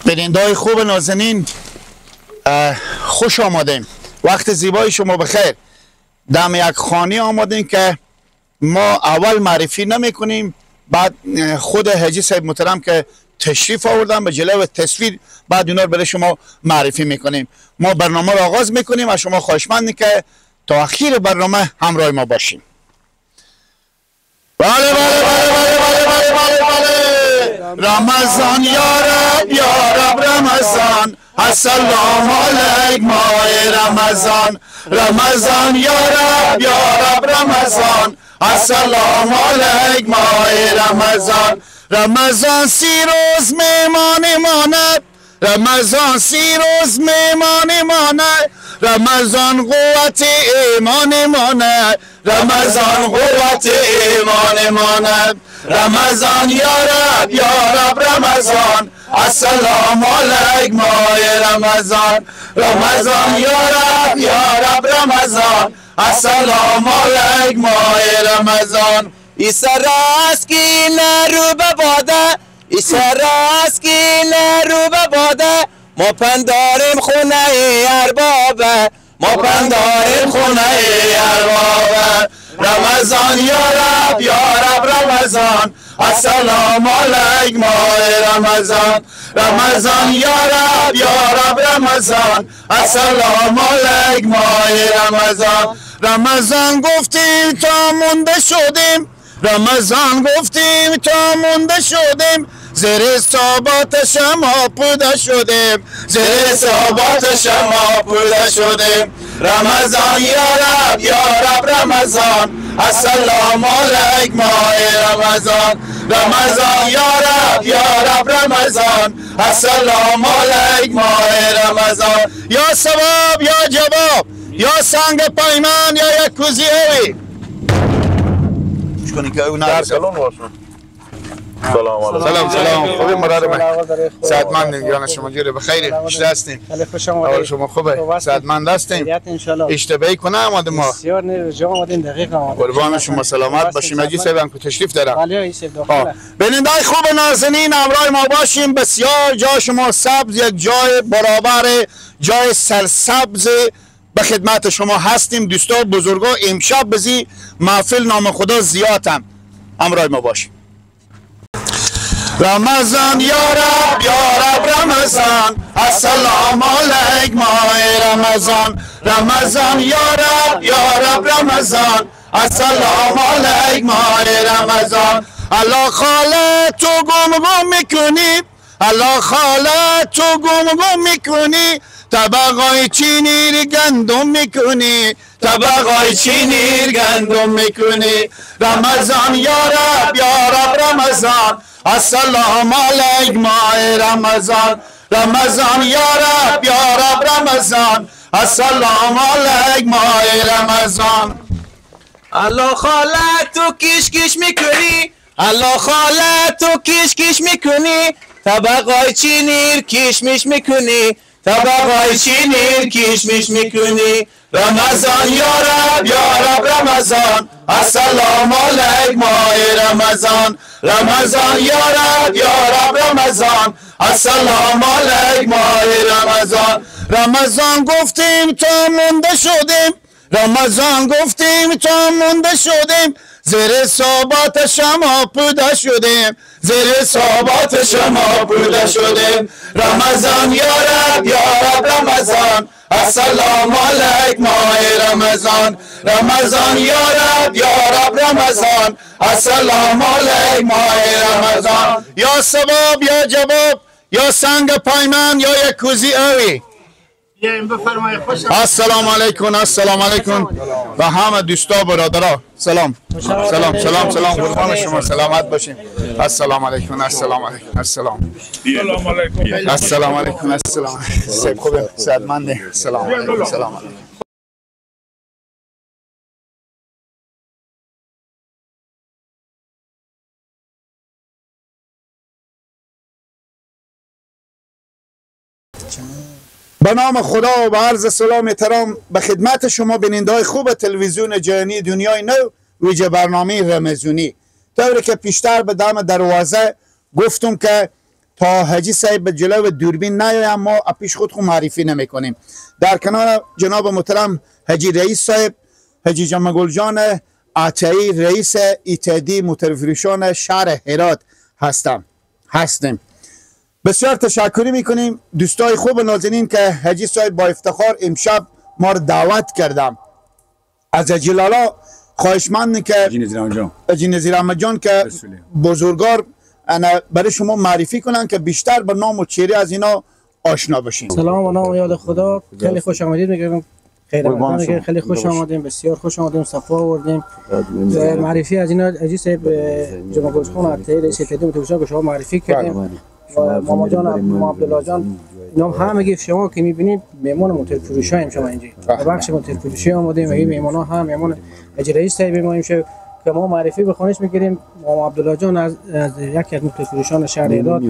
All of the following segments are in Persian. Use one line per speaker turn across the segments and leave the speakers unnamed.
بیننده‌های خوب نازنین، خوش آمدیم. وقت زیبای شما بخیر. دم یک خانه آمدیم که ما اول معرفی نمی کنیم، بعد خود حاجی صاحب محترم که تشریف آوردن به جلو تصویر، بعد اونا رو برای شما معرفی میکنیم. ما برنامه رو آغاز میکنیم و شما خواهشمندیم که تا اخیر برنامه همراه ما باشیم. بله بله بله بله بله بله بله. رمضان یا رب یا رب رمضان، السلام علیک ماه رمضان. رمضان یا رب یا رب رمضان، السلام علیک ماه رمضان. رمضان 30 روز میمان ماند، رمضان 30 روز میمان ماند، رمضان قوت ایمان ماند، رمضان قوت ایمان ماند. رمضان یا رب یا رب رمضان، السلام علیک ماه رمضان. رمضان یا رب یا رب رمضان، السلام علیک ماه رمضان.
ایسا رو به باده، ایسا رو به باده، ما پنداریم خونه اربابه،
ما پنداریم خونه اربابه. رمضان یا رب یا رب رمضان، السلام علیک ماه رمضان. رمضان یا رب یا رب رمضان، السلام علیک ماه رمضان. رمضان گفتیم تا مونده شدیم، رمضان گفتیم تا مونده شدیم، زیر ثبات شما پوده شدیم، زیر ثبات شما پوده شدیم. رمضان یا رب یا رب رمضان، السلام علیک ماه رمضان. رمضان یا رب یا رب رمضان، السلام علیک ماه رمضان. یا ثواب یا جواب، یا سنگ پیمان یا یک کوزی اوی.
سلام علیکم.
سلام سلام. خوبی مراد من؟ صحتمندیم جان شما جوری بخیر؟ خوش هستیم.
خیلی خوش آمدید.
شما خوبه؟ صحتمند هستیم. اشتباهی کنه آمد ما.
بسیار نه جا آمدیم، دقیق آمدیم.
قربان شما، سلامت باشیم. حاجی صاحب هم که تشریف دارم.
بله صاحب داخله.
بیننده‌های خوب نازنین همراه ما باشیم. بسیار جا شما سبز، یک جای برابر، جای سرسبز به خدمت شما هستیم. دوستا بزرگا امشب بزی محفل نام خدا زیادم، همراه ما باشیم. رمضان یا رب یا رب رمضان، السلام علیک ماه رمضان. رمضان یا رب یا رب رمضان، السلام علیک ماه رمضان. الله خاله تو گم گم میکنی، الله خاله تو گم گم میکنی، طبقای چینی گندم میکنی، طبقای چینی گندم میکنی. رمضان یا رب یا رب رمضان، السلام علیک ماه رمضان. رمضان یا رب یا رب رمضان، السلام علیک ماه رمضان.
الله خاله تو کش کش میکنی، الله خاله تو کش کش میکنی، طبقای چینی کشمش میکنی، طبقای چینی کشمش میکنی.
رمضان یا رب یا رب رمضان، السلام علیک ماه رمضان. رمضان یا رب یا رب رمضان، السلام علیک ماه رمضان. رمضان گفتیم تا مونده شدیم، رمضان گفتیم تا مونده شدیم، زیر ثبات شما پوده شدیم، زیر ثبات شما پوده شدیم. رمضان یا رب یا رب رمضان، السلام علیک ماه رمضان. رمضان یا رب یا رب رمضان، السلام علیک ماه رمضان. یا ثواب یا جواب، یا سنگ پایمان یا یک کوزی اوی. السلام علیکم. السلام علیکم و همه دوستا برادرها. سلام سلام سلام سلام. قربان شما، سلامت باشین. السلام علیکم. السلام علیکم. السلام علیکم. السلام علیکم. السلام علیکم. خوبه، صحتمنده. سلام علیکم. سلام علیکم. به نام خدا و عرض سلام احترام به خدمت شما بیننده‌های خوب تلویزیون جهانی دنیای نو ویژه برنامه رمضانی. طوری که پیشتر به دم دروازه گفتم که تا حاجی صاحب به جلو دوربین نیایم ما پیش خود خود معرفی نمیکنیم. در کنار جناب محترم حاجی رئیس صاحب، حاجی جمعه جان عطایی، رئیس اتحادیه موتورفروشان شهر هرات هستیم. بسیار تشکری میکنیم دوستای خوب نازنین که حاجی صاحب با افتخار امشب ما رو دعوت کردم. از حاجی لالا خواهشمند که حاجی نظیر احمد جان که بزرگار برای شما معرفی کنن که بیشتر به نام و چهره از اینا آشنا بشین.
سلام و نام و یاد خدا. خیلی خوش آمدید میگم. خیلی خیلی خوش آمدیم، بسیار خوش آمدیم، صفا آوردیم. معرفی از اینا حاجی صاحب جمعه گل خان عطایی رئیس اتحادیه موتورفروشان که شما معرفی کردیم، ماما جان، ماما عبدالله جان، اینا همگی شما که می‌بینید مهمان موتورفروشایم شما اینجا. بخش موتورفروشی آمدیم و این مهمان‌ها هم مهمان حاجی رئیس صاحب ما میشه که ما معرفی به خانش می‌گیریم. ماما عبدالله جان از یکی از موتورفروشان شهر هرات،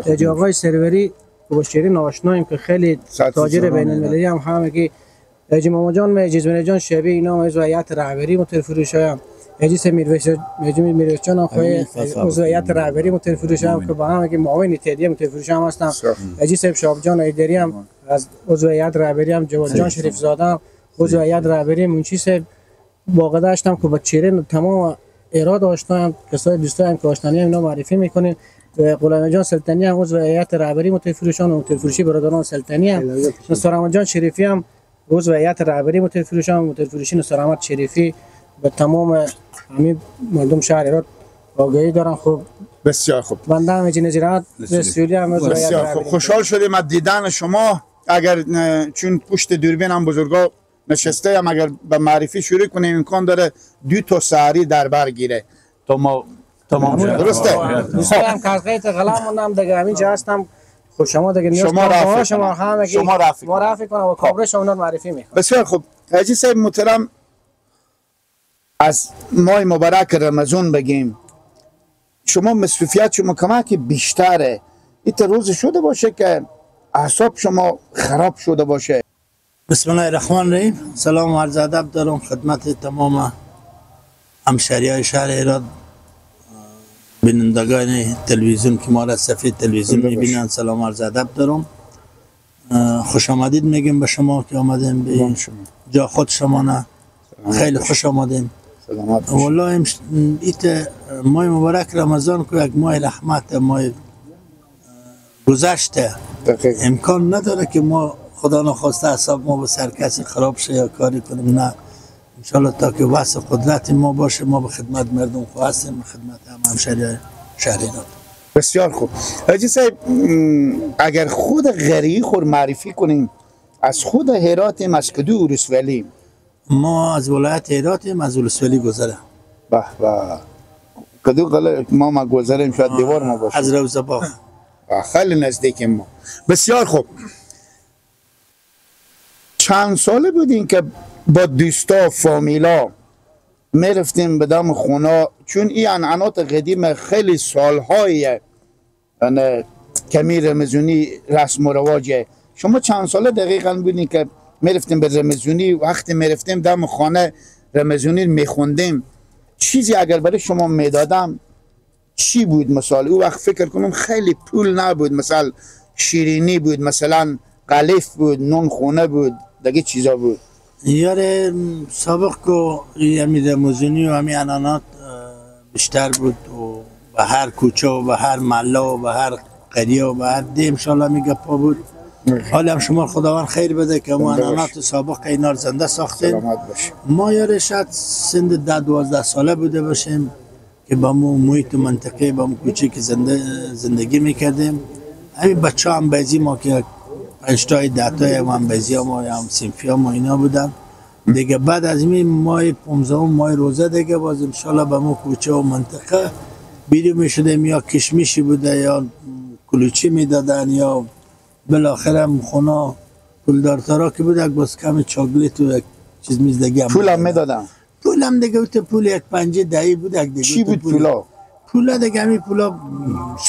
حاجی آقای سروری که با شیرین آشناییم که خیلی تاجر بین‌المللی هم همگی، حاجی ماما جان، مجید جان شبیه اینا عضو هیئت رهبری موتورفروشایم، حاجی میرویس جان هم عضو هیئت رهبری موتورفروش هم که با هم که معاون اتحادیه موتورفروش هم هستم، حاجی صاحب شاب جان ایدری هم از عضو هیئت رهبری هم، جواد جان شریف زاده هم عضو هیئت رهبری، منشی صاحب باقی داشتم که با چهره تمام ایراد آشنایم، کسای دوستایم که آشنایی اینا معرفی میکنیم. غلام جان سلطانی هم عضو هیئت رهبری موتورفروشان و موتورفروشی برادران سلطانی هم، نصر جان شریفی هم عضو هیئت رهبری موتورفروشان و موتورفروشی نصر احمد شریفی. به تمام همین مردم شهر هرات آگاهی دارن. خوب
بسیار خوب.
بنده هم نظیرات رسولی هم
بسیار خوب. خوشحال شدیم از دیدن شما. اگر چون پشت دوربین هم بزرگا نشسته هم اگر به معرفی شروع کنیم امکان داره دو تا سحری در بر گیره تا ما تمام شد. درسته؟
دوستان که از قیت غلام هم دیگه همینجا هستم. خب شما دیگه نیاز شما هم
شما رفع
ما رفع کنم و کابره شما معرفی میکنم.
بسیار خوب. حاجی صاحب محترم، از ماه مبارک رمضان بگیم، شما مصروفیت شما کمک بیشتره، این روز شده باشه که اعصاب شما خراب شده باشه؟
بسم الله الرحمن الرحیم. سلام و عرض ادب دارم خدمت تمام همشهریای شهر هرات، بینندگان تلویزیون که ما را صفحه تلویزیون میبینن، سلام و عرض ادب دارم. خوش آمدید میگیم به شما که آمدیم به جا خود شما نه، خیلی خوش آمدین. والله ایت ماه مبارک رمضان که یک ماه رحمت، ماه گذشته، امکان نداره که ما خدا نخواسته اعصاب ما به سر کسی خراب شه یا کاری کنیم. نه، انشالله تا که وسع قدرت ما باشه ما به خدمت مردم خو هستیم، به خدمت هم همشهری شهر هرات.
بسیار خوب. حاجی صاحب، اگر خود غری خور معرفی کنیم، از خود هراتیم، از کدو ولسوالی؟
ما از ولایت هراتیم، از ولسوالی گذره.
به به، کدو قلعه ما گذریم، شاید دیوار ما باشه.
از روزه باغ.
خیلی نزدیکیم ما. بسیار خوب. چند ساله بودین که با دوستا فامیلا میرفتیم به دم خونه؟ چون این عنعنات قدیم خیلی سالهای کمی رمزونی رسم و رواجه. شما چند ساله دقیقا بودین که میرفتیم به رمزونی؟ وقتی میرفتیم دم خانه رمزونی میخوندیم، چیزی اگر برای شما میدادم چی بود؟ مثال او وقت فکر کنم خیلی پول نبود، مثلا شیرینی بود، مثلا قلیف بود، نون خونه بود، دیگه چیزا بود.
یاره سابق که همی رمزونی و همی عنعنات بیشتر بود و به هر کوچه و به هر محله و به هر قریه و به هر ده انشالله می گپا بود. حالا هم شما خداوند خیر بده که ما عنعنات سابق اینا رو زنده ساختیم. ما یاره شاید سن 10-12 ساله بوده باشیم که با مو محیط منطقه با مو کوچه که زندگی میکردیم. همین بچه هم بعضی ما که 5 تا 10 تا هم بعضی ما هم صنفی ما اینا بودن دیگه. بعد از این ماه 15 ماه روزه دیگه باز ان شاء الله به مو کوچه و منطقه بیرون میشدیم، یا کشمیشی بوده یا کلوچی میدادن یا بالاخره خونه پولدارترا که بود یک باز کم چاکلیت و یک چیز میز دیگه
پول هم میدادن.
پول هم دیگه بود، پول یک پنجه دهی بود یک دیگه.
چی بود پولا؟
پولا دیگه همین پولا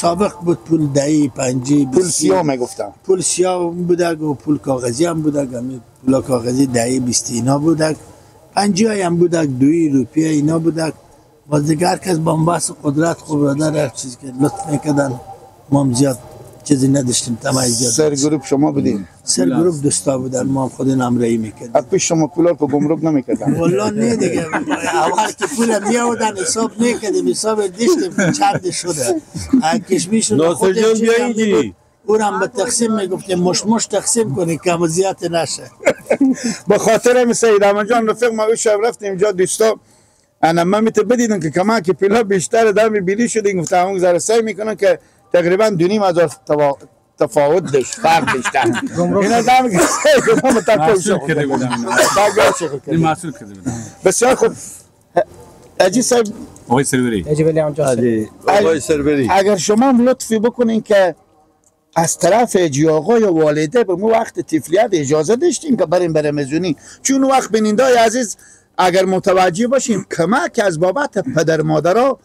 سابق بود، پول دهی پنجه،
پول سیاه میگفتم.
پول سیاه بود و پول کاغذی هم بود، همین پولا کاغذی دهی 20 اینا بود، پنجه هم بود، دوی روپیه اینا بود. باز دیگه هر کس با بحث قدرت خوب برادر هر چیز که لطف میکردن ما هم زیاد چیزی نداشتیم، طمع زیاد.
سر گروپ شما بودیم؟ سر
گروپ دوستا بودن، ما هم خود نامرئی میکردیم.
از پیش شما پولا که گمرک نمیکردن؟
والله نه دیگه، اول که پول میآوردن حساب نکردیم، حساب داشتیم چند شده. کشمیش
ناصر جان بیا اینجوری
اونم به تقسیم میگفتیم، مش مش تقسیم کنی کم و زیاد نشه.
به خاطر سید احمد جان رفیق ما شب رفتیم اینجا دوستا، انا من میته بدیدم که کما که پولا بیشتر دم بیلی شدیم، گفتم اون ذره سعی میکنن که تقریبا 2,500 تفاوت داشت، فرق داشتن. اینا دم که
محصول کرده بودم. محصول کرده بودم.
بسیار خوب. اجی صاحب،
آقای سروری،
آقای سروری،
اگر شما لطفی بکنین که از طرف اجی آقای والده به مو وقت طفلیت اجازه داشتیم که بریم برمزونی، چون وقت بینندای عزیز اگر متوجه باشیم کمک از بابت پدر مادرها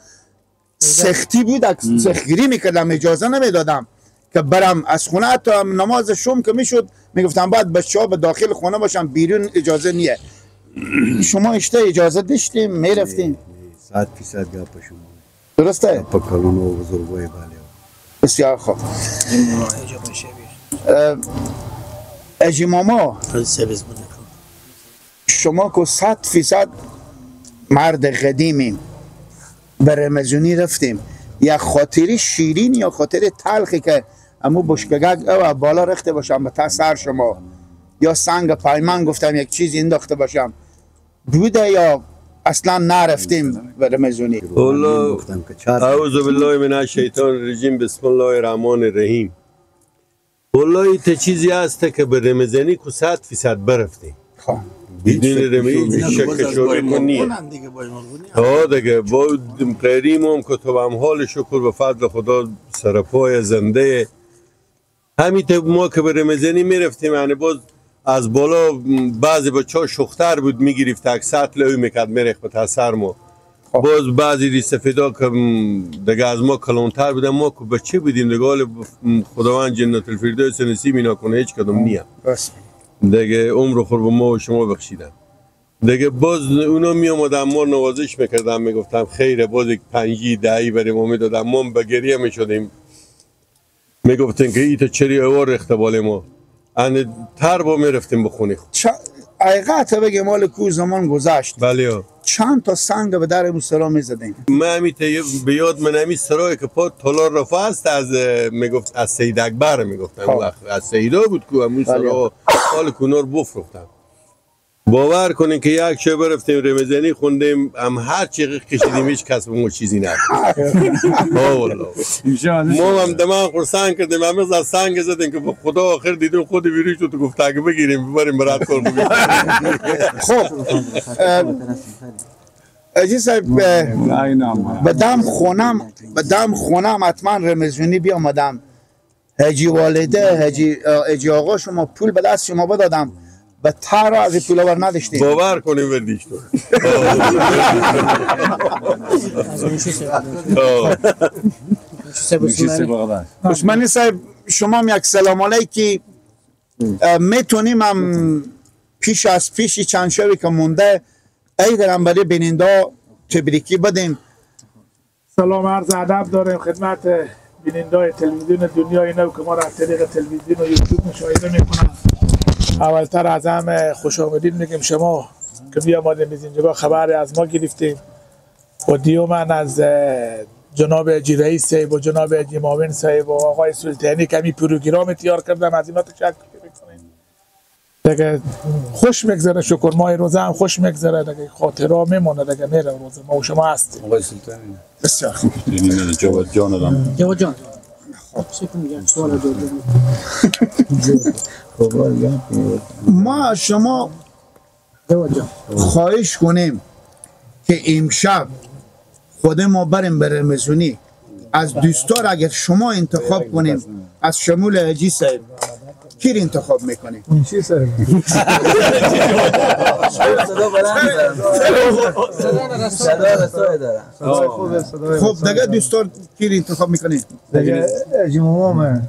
سختی بود، سختگیری میکردم، اجازه نمیدادم که برم از خونه. حتی نماز شم که میشد میگفتم باید بچه ها به داخل خونه باشم، بیرون اجازه نیه. شما اشته اجازه داشتیم میرفتیم؟
100% گپ شما
درسته؟
گپ کلون و بزرگای بله.
بسیار خوب. اجی ماما، شما که 100% مرد قدیمیم، به رمزونی رفتیم، یا خاطری شیرین یا خاطر تلخی که امو بشکگگ او بالا رخته باشم به تا سر شما، یا سنگ پایمان گفتم یک چیز انداخته باشم بوده، یا اصلا نرفتیم به رمزونی؟
اعوذ بالله من الشیطان الرجیم، بسم الله الرحمن الرحیم. والله ته چیزی هست که به رمزانی که 100% برفتیم. بدون رمی شک شوری کنیه. ها دیگه با قریم هم کتبم حال شکر به فضل خدا سرپای زنده. همین ما که به رمزانی میرفتیم، یعنی باز از بالا بعضی بچه شختر بود میگرفت، یک سطل اوی میکرد میرخت به سر ما. باز بعضی دی سفیدا که دیگه از ما کلانتر بودن، ما که بچه بودیم دیگه، حال خداوند جنت الفردوس نصیب اینا کنه، هیچ کدوم نیه دیگه، عمر خور به ما و شما بخشیدن دیگه. باز اونا می اومدن ما نوازش میکردن، میگفتم خیره، باز یک 5 10 برای ما میدادن، ما به گریه میشدیم، میگفتیم که ایتا چری اوار ریخته بال ما، ان تر با میرفتیم بخونی.
حقیقت بگه مال کو زمان گذشت.
بله.
چند تا سنگ به در سرا میزدیم.
من همی به یاد من همی سرایی که پا تالار رفاه است، از میگفت از سید اکبر میگفتم، از سیدا بود که همون سرا حال کنار بفروختم. باور کنین که یک شب رفتیم رمزانی خوندیم، هم هر چی کشیدیم هیچ کس به ما چیزی نداد. والله ما هم دماغ خور سنگ کردیم، همه از سنگ زدیم که خدا آخر دیدیم خود ویروس تو گفت اگه بگیریم ببریم برات کار بگیریم.
خب عزیز صاحب، به دم خونم حتما رمزانی بیامدم، حاجی والده حاجی آقا شما پول به دست شما بدادم، به تر از پول ور نداشتیم.
باور کنیم وردیش تو.
عثمانی صاحب شما هم یک سلام علیکی میتونیم هم پیش از پیشی چند شبی که مونده ای درم برای بیننده تبریکی بدیم.
سلام عرض ادب داریم خدمت بیننده تلویزیون دنیای نو که ما را از طریق تلویزیون و یوتیوب مشاهده میکنن. اولتر از همه خوش آمدید میگیم شما که بیامدیم از اینجا خبر از ما گرفتیم و دیو من از جناب اجی رئیس صاحب و جناب اجی معاون صاحب و آقای سلطانی که می پروگرام تیار کردم از اینا تشکر میکنیم. دیگه خوش میگذره، شکر ماه روزه هم خوش میگذره دیگه، خاطرها میمونه دیگه، میره روزه ما و شما هستیم.
آقای سلطانی
بسیار خوب.
جواد جان آدم.
جواد جان
ما شما خواهش کنیم که امشب خود ما بریم به رمزونی از دوستار اگر شما انتخاب کنیم از شمول حاجی صاحب کی انتخاب میکنیم؟
چی صاحب؟
خب دیگه دوستان کی انتخاب میکنیم؟
دیگه اجی مامامه،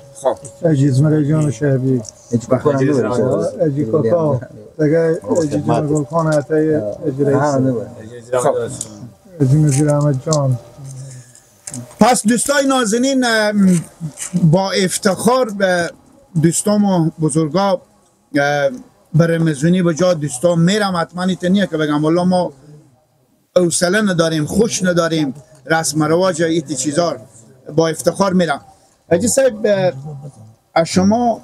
اجی زمره جان شهبی، اجی کاکا، دیگه اجی جان گلخان عطای، اجی رئیس، اجی نظیر احمد جان.
پس دوستای نازنین با افتخار به دوستام و بزرگا به رمضانی به جا دوستام میرم. حتما نیه که بگم والله ما حوصله نداریم، خوش نداریم رسم رواج ایتی چیزار، با افتخار میرم. حاجی صاحب از شما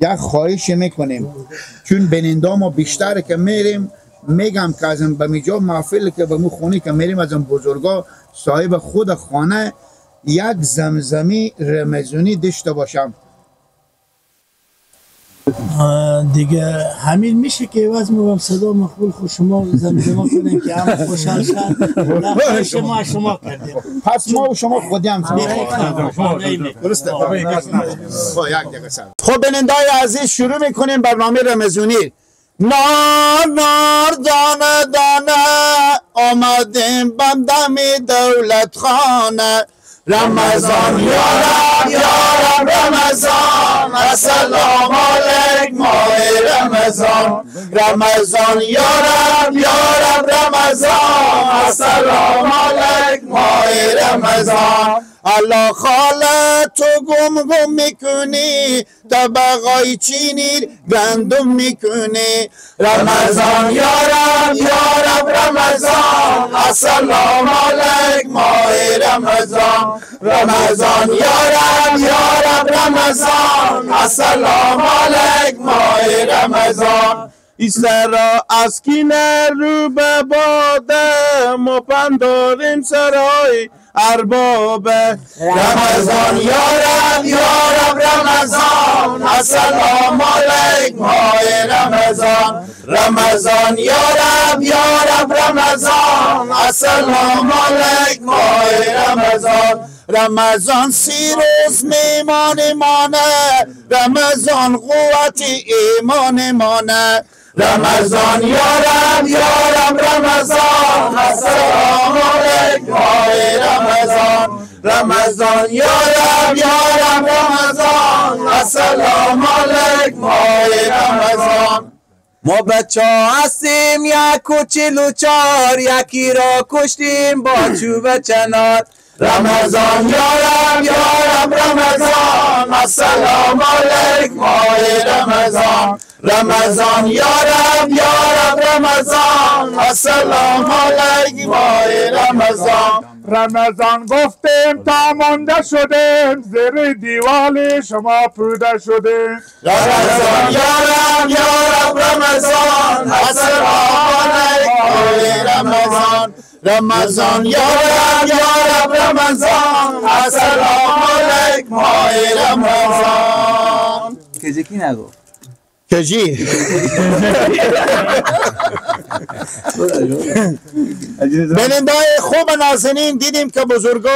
یک خواهش میکنیم، چون بیننده ما بیشتر که میریم میگم که از به میجا محفل که به مو خونه که میریم از بزرگا صاحب خود خانه یک زمزمی رمضانی داشته باشم.
دیگه همین میشه که عوض میگم صدا مقبول خود شما زمزمه کنیم که هم خوشحال شد. شما شما کردیم.
پس ما و شما خودی هم درسته. یک دقیقه صبر. خب بیننده‌های عزیز شروع میکنیم برنامه رمضانی. نار نار دانه دانه آمدیم بندم دولت خانه. رمضان یا رب یا رب رمضان، السلام علیک ماه رمضان. رمضان یا رب یا رب رمضان، السلام علیک ماه رمضان. الله خاله تو گم گم میکنی، طبقای چینی گندم میکنی. رمضان یا رب یا رب رمضان، السلام علیک ماه رمضان. رمضان یا رب یا رب رمضان، السلام علیک ماه رمضان.
سرا از کینه رو به باده، ما پنداریم سرای اربابه.
رمضان یا رب یا رب رمضان، السلام علیک ماه رمضان. رمضان یا رب یا رب رمضان، السلام علیک ماه رمضان. رمضان 30 روز میمان مانه، رمضان قوت ایمان مانه. رمضان یا رب یا رب رمضان، السلام علیک ماه رمضان. رمضان یا رب یا رب رمضان، السلام علیک ماه رمضان.
ما بچه هستیم 1:44، یکی را کشتیم با چوب چنار.
رمضان یا رب یا رب رمضان، السلام علیک ماه رمضان. رمضان یا رب یا رب رمضان، السلام علیک ماه رمضان.
رمضان گفتیم تا مانده شدیم، زیر دیوال شما پوده شدیم.
رمضان یا رب یا رب رمضان، السلام علیک ماه رمضان. رمضان یا رب یا رب رمضان، السلام علیک ماه رمضان.
کجی نگو
کجی بیننده‌های خوب نازنین، دیدیم که بزرگا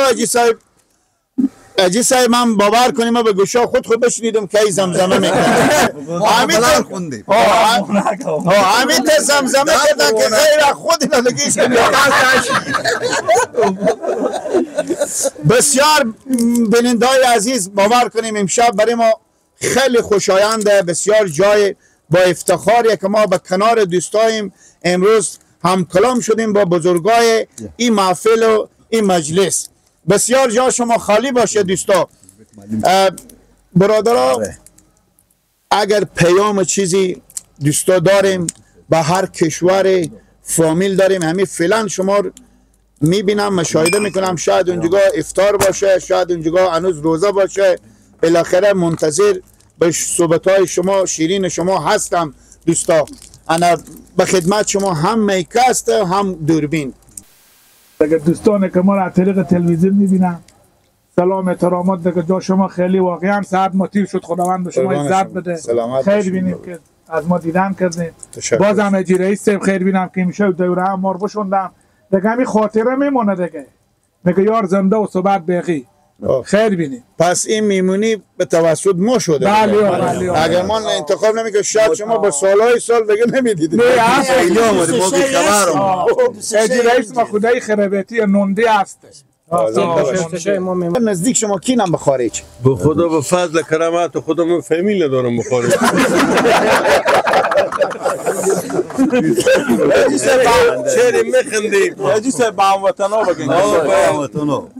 حاجی صاحب من باور کنیم ما به گوشا خود بشنیدم که ای زمزمه میکنه. همین تا زمزمه کردن که غیر خود اینا دیگه. بسیار بیننده‌های عزیز باور کنیم امشب برای ما خیلی خوشاینده، بسیار جای با افتخاریه که ما به کنار دوستاییم امروز هم کلام شدیم با بزرگای این محفل و این مجلس. بسیار جا شما خالی باشه دوستا. برادرها اگر پیام چیزی دوستا داریم به هر کشور فامیل داریم، همین فعلا شما میبینم مشاهده میکنم، شاید اونجا افطار باشه، شاید اونجا هنوز روزه باشه، بالاخره منتظر به صحبت‌های شما شیرین شما هستم دوستا. انا به خدمت شما هم میک است هم دوربین.
دیگه دوستان که ما را از طریق تلویزیون میبینن، سلام احترامات دیگه جا شما خیلی واقعا ساعت مطیع شد، خداوند به شما عزت بده. خیر بینیم که از ما دیدن کردیم. بازم اجی رئیس خیر بینم که میشه دوره هم ما رو بشوندم دیگه، همین خاطره میمونه دیگه، میگه یار زنده و صحبت بقی. خیر بینیم.
پس این میمونی به توسط ما شده.
بله بله.
اگر ما انتخاب نمی‌کرد شاید شما با سالهای سال دیگه نمیدیدید.
نه
خیلی آمده ما بی‌خبرم.
اجی رئیس ما خدای خربتی نوندی است.
نزدیک شما کی نم به خارج؟
به خدا به فضل کرامت خدا من فامیل ندارم به خارج. چرا میخندیم؟
عزیز با هموطنا بگین.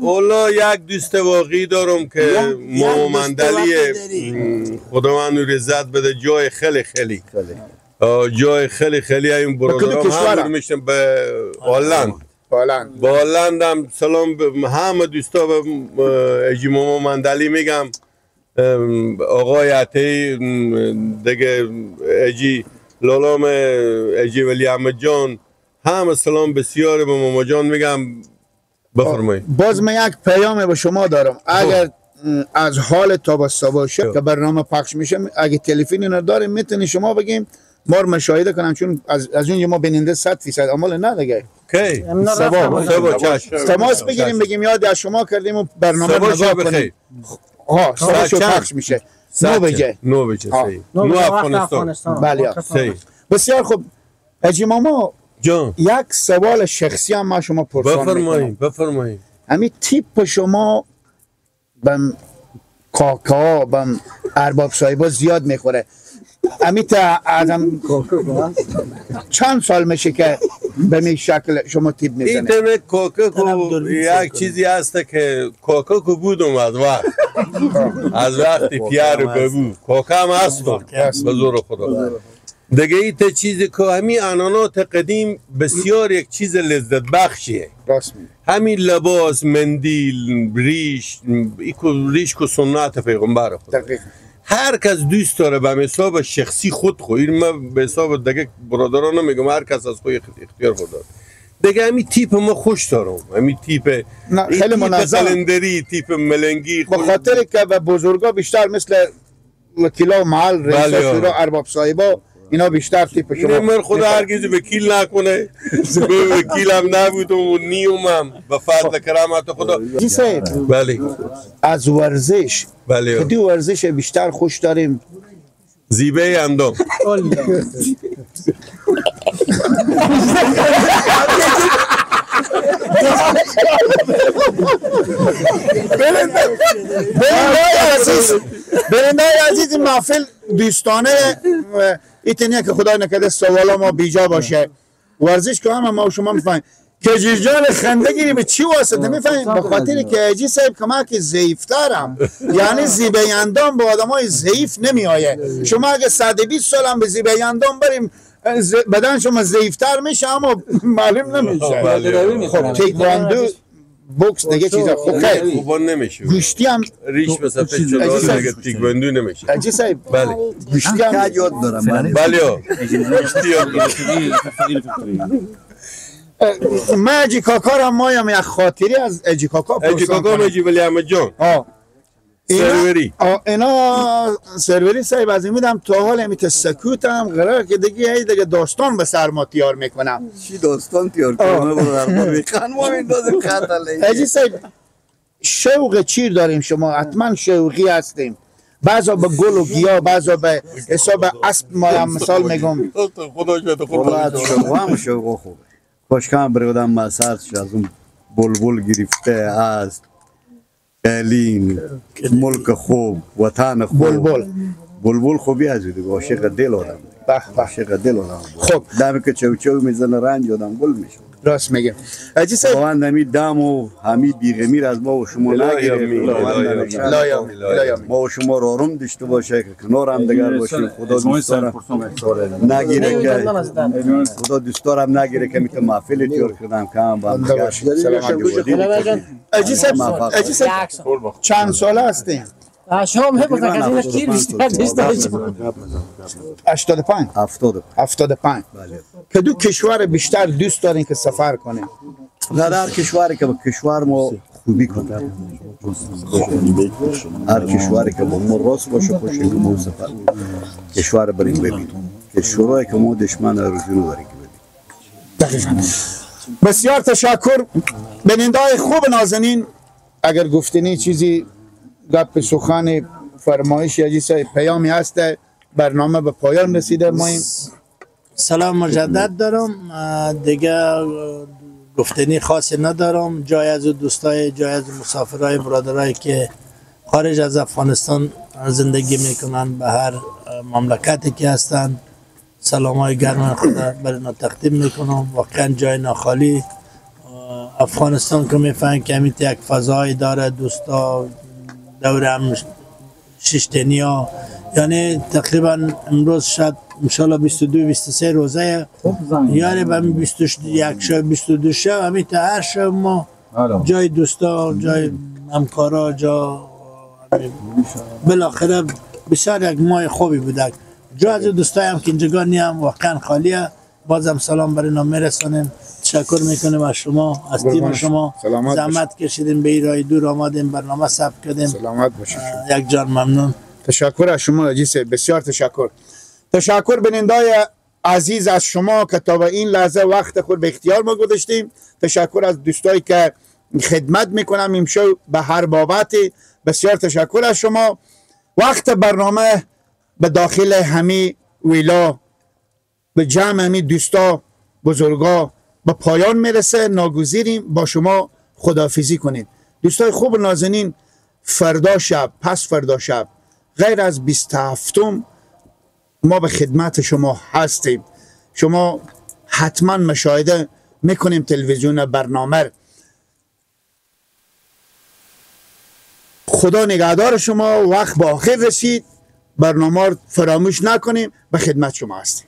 والا یک دوست واقعی دارم که مامندلی، خداوند عزت بده، جای خیلی خیلی جای خیلی خیلی این برادرام هم میشن به هلند. با هلند هم سلام همه دوستا به اجی ماما مندلی میگم، آقای عطی دیگه، اجی لالام، اجی ولی احمد جان، همه سلام بسیار به ماما جان میگم. بفرمایید.
باز من یک پیام به شما دارم. اگر از حال تابستا باشه که برنامه پخش میشه، اگه تلفن اینا داریم میتونی شما بگیم ما رو مشاهده کنم، چون از اونجا ما بیننده 100% عمل نه دیگه.
کی سبا چشم
تماس بگیریم بگیم یاد از شما کردیم و برنامه نگاه کنیم. ها سبا پخش میشه 9 بجه.
9 بجه صحیح. 9 افغانستان.
بله صحیح. بسیار خوب. حاجی ماما
جان،
یک سوال شخصی هم ما شما پرسان.
بفرمایید بفرمایید.
همین تیپ شما بم کاکا بم ارباب صاحبا زیاد میخوره. امی تا ازم چند سال میشه که به می شکل شما تیپ میزنه؟
این تیم کاکا کو یک چیزی هست که کاکا کو بودم از وقت از وقتی پیار ببو کاکا هم هستم به زور خدا دیگه. این تا چیزی که همین عنعنات قدیم بسیار یک چیز لذت بخشیه.
راست میگی.
همین لباس، مندیل، ریش، ریش که سنت پیغمبر خدا.
دقیقاً.
هر کس دوست داره به حساب شخصی خود خو، این من به حساب دیگه برادران نمیگم، هر کس از خود اختیار خود داره. دیگه همین تیپ ما خوش دارم، همین تیپ
خیلی منظم،
قلندری، تیپ ملنگی،
به خاطر که به بزرگا بیشتر مثل وکیلا و محل رئیس شورا ارباب صاحبا اینا بیشتر تیپ شما.
من خدا هرگز وکیل نکنه، وکیلم نبودم و نیومم به فضل کرامت خدا. بله.
از ورزش،
بله،
کدی ورزش بیشتر خوش داریم؟
زیبه اندام.
برندای عزیز، این محفل دوستانه ایتنیه که خدای نکرده سوالا ما بیجا باشه. ورزش که همه ما و شما میفهمیم که جیجان خنده گیری به چی واسطه میفهمیم؟ به خاطر که اجی صاحب کمک ضعیفترم، یعنی زیبه اندام به آدمای ضعیف نمیآیه. شما اگه 120 سال هم به زیبه اندام بریم بدن شما ضعیفتر میشه اما معلوم نمیشه. خب تکواندو، بوکس دیگه چیزا خب خیلی
خوبان نمیشه.
گوشتی هم
ریش به سفید شده دیگه تکواندو نمیشه.
اجی صاحب
بله
گوشتی هم
یاد دارم.
بله گوشتی یاد دارم.
من اجی کاکا را مایم یک خاطری از اجی کاکا پرسان.
اجی کاکا اجی ولی احمد جان سروری.
اینا سروری صاحب از این میدم تا حال همیت سکوتم قرار که دیگه هی دیگه داستان به سر ما تیار میکنم.
چی داستان تیار کنم؟ برادر میخوان ما میندازیم خط علیه.
اجی صاحب شوق چیر داریم، شما حتما شوقی هستیم. بعضا به گل و گیا، بعضا به حساب اسب ما هم مثال میگم.
خدا شده
خدا شوق هم شوق خوبه. خوشکم برادم مسرت شد از اون بلبل گرفته از برلین، ملک خوب، وطن خوب.
بلبل
بلبل خوبی از دیگه عاشق دل آدم.
به به
عاشق دل آدم.
خب
دمی که چو چو میزنه رنج آدم گل میشه.
راست میگه. عجیب صاحب
خداوند همی دم و همی بیغمی از ما و شما نگیره. ما و شما رو آرام داشته باشه که کنار هم دیگر باشیم. خدا دوست دارم نگیره که خدا دوست دارم نگیره که میتونم محفل تیار کردم که هم با هم دیگر.
عجیب صاحب، عجیب صاحب چند ساله هستیم؟
شما میپرسن که از این بیشتر دوست دارید؟
85 75. که دو کشور بیشتر دوست دارین که سفر کنیم؟
در هر کشوری که با کشور ما خوبی کنه، هر کشوری که با ما راست باشه خوشه که ما سفر کشور بریم ببینیم. کشورهایی که ما دشمن روزی داریم که ببینیم.
دقیقاً. بسیار تشکر. بیننده‌های خوب نازنین، اگر گفتنی چیزی، گپ سخن، فرمایش یا چیزی پیامی هست، برنامه به پایان رسیده. ما
سلام مجدد دارم، دیگه گفتنی خاصی ندارم. جای از دوستای، جای از مسافرای، برادرایی که خارج از افغانستان زندگی میکنن، به هر مملکتی که هستند، سلام های گرم خود برای تقدیم میکنم. واقعا جای ناخالی افغانستان که میفهمن که همین یک فضای داره، دوستا دور هم ششتنی ها، یعنی تقریبا امروز شاید انشالله 22 23 روزه، یعنی به 21 شب 22 شب همین تا هر شب ما جای دوستا، جای همکارا، جا بالاخره بسیار یک ماه خوبی بوده. جا از دوستای هم که اینجا نیم واقعا خالیه. بازم سلام برای اینا میرسانیم، تشکر میکنیم از شما، از تیم شما، زحمت کشیدیم به راه دور آمدیم، برنامه ثبت کردیم.
سلامت باشید.
یک جان ممنون.
تشکر از شما حاجی صاحب، بسیار تشکر. تشکر بینندای عزیز از شما که تا به این لحظه وقت خود به اختیار ما گذاشتیم. تشکر از دوستایی که خدمت میکنم امشب به هر بابت، بسیار تشکر از شما. وقت برنامه به داخل همی ویلا به جمع همی دوستا بزرگا به پایان میرسه. ناگزیریم با شما خداحافظی کنیم. دوستای خوب نازنین، فردا شب، پس فردا شب غیر از 27 ما به خدمت شما هستیم. شما حتما مشاهده میکنیم تلویزیون برنامه. خدا نگهدار شما. وقت با آخر رسید، برنامه رو فراموش نکنیم. به خدمت شما هستیم.